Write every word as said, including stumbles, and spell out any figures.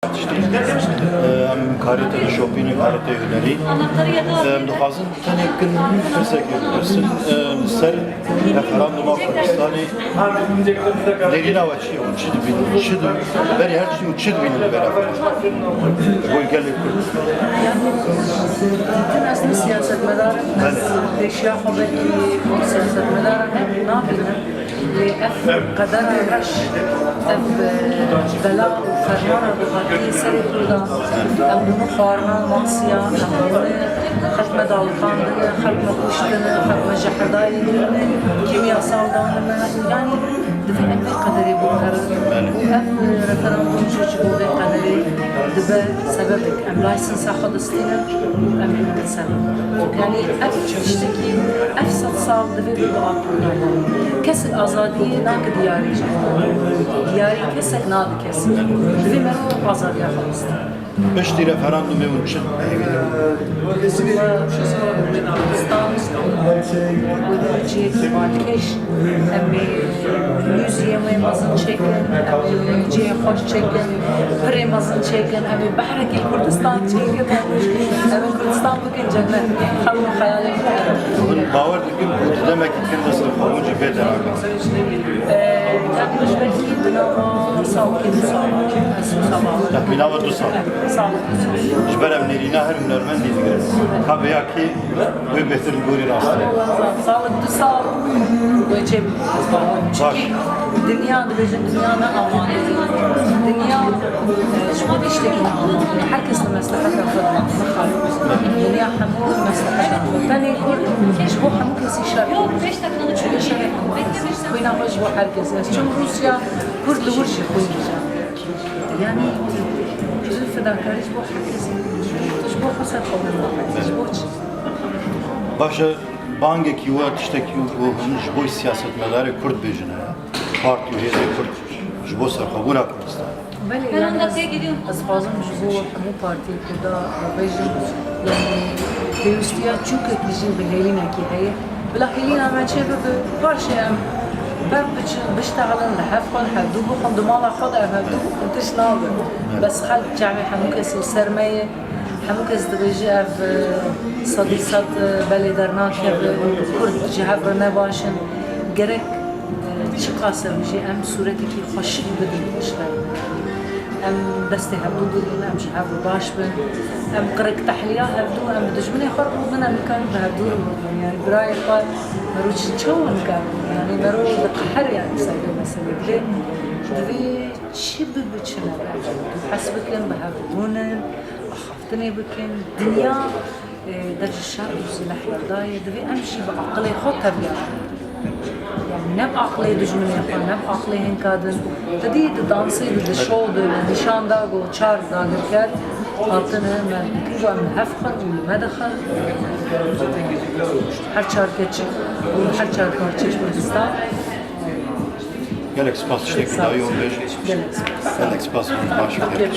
Tiştî, e, em karê te dişopînin, karê te hunerî. E, em dixwazin tenê kin pirsekê bipirsin. E, li ser referanduma Kurdistanê nêrîna we çi ye? Hûn çi dibînin? Çi di-, berî her tiştî hûn çi dibînin li ber referandum? Ji bo gelê Kurd. Yanî, ez ne siyasetmedar im, ez Belê. pêşiya xwe belkî siyasetmedaran ne, nabînim. Lê ev qedera reş, ev, e, bela û fermana ku hatiye serê Kurdan, ew hemû xwarina masiya, ew hemû xelk me dawitandine, xelk me kuştine, xelk me jehrdayê kirine, kîmyasal danine, yanî divê em vê qederê biguherin. Û ev, e, referandum jî ji bo vê qederê dibe sebebek. Em laysensa xwe distînin û em ê bibin sebeb. Yanî ev tiştekî ev sed sal divê bibe a Kurdan. Yanî kesek azadiyê nake diyarî ji bo. Diyarî kesek nade kesî. Divê merov azadiya xwe bistîne. Piştî referandumê hûn çi? Kurdistan, cihê balkêş, em ê muzyemê mezin çêkin, em ê cihê xweş çêkin, pirê mezin çêkin, em ê behrekê Kurdistan çêkin, em ê Kurdistan bikin cennet. Xelk xeyalê xwe. Hûn bawer dikin ku di demekî kin de serxwebûn jî bête agir? Eee, yanî ji belkî di nava salekê du sal, ez wisa bawer. Texmîna we du sal. Salek du sal. Ji ber em nêrîna her hunermendî digirin. Ka vêya kê wê bêhtir li gorî rastî. Salek du sal wê çê bibin. Baş. Dinya, dibêjin dinya ne amade. Dinya, e, ji bo tiştekî ne amade. Her kes li mesleheta xwe de mixalif. Dinya hemû mesleheta xwe. Tenê Kurd ji bo hemû kesî şer. Çûye şerê hemû kes. Xwîna xwe ji bo her kes. Ez çûm Rûsya, Kurd li wir jî xwîn dije. Yanî, tu fedakarî ji bo her kesî. Tu ji bo xwe ser xwe bimînî. Ji bo çi? Baş e, bangekî we, tiştekî ku hûn ji bo siyasetmedarê Kurd bêjin heye. Partî û hêzê Kurd ji bo serxwebûna Kurdistanê. Belê, yanî ez, ez dixwazim ji bo hemû partiyên Kurda bibêjim, yanî pêwîstiya çûkekî jî bi hêlînekî heye. Bila hêlîna me çê bibe, paşê em berbiçin, biştexilin, li hev xwe, hevdû bixwin, di mala xwe de ev hevdû bixwin, tişt nabe. Bes xelk çavê hemû kesî li ser me ye. Hemû kes dibêje ev, e, sedî sed, e, belê dernakeve, Kurd ji hev re ne baş in. Gerek, e, çiqas e jî em sûretekî xweşik bidin ji hev. Em destê hevdû bigrin, em ji hev re baş bin. Em qiriktehlîya hevdû, em bi dijminê xwe re rûbin, em nikarin bi hevdû re rûbin. Yanî birayê xwe mero çi çawa nikarin? Yanî mero diqehere yanî ser vê meselê. Divê, divê çi bibe çi nebe. Hez bikin, bi hev rûnin, axaftinê bikin. Dinya, e, der ji şer û silehê de ye. Divê em jî bi aqilê xwe tevger. Yanî ne bi aqilê dijminê xwe, ne bi aqilê hinka din. Te dî di dansê de, di şov de, nîşan da ku çar dagirker hatine me dikir, em li hev xin û li me dixin. Her çar keçik û her çar parçeyê Kurdistan. Gelek spas, tiştekî dayî hûn bêjin. Gelek spas. Gelek spas, hûn baş bibin.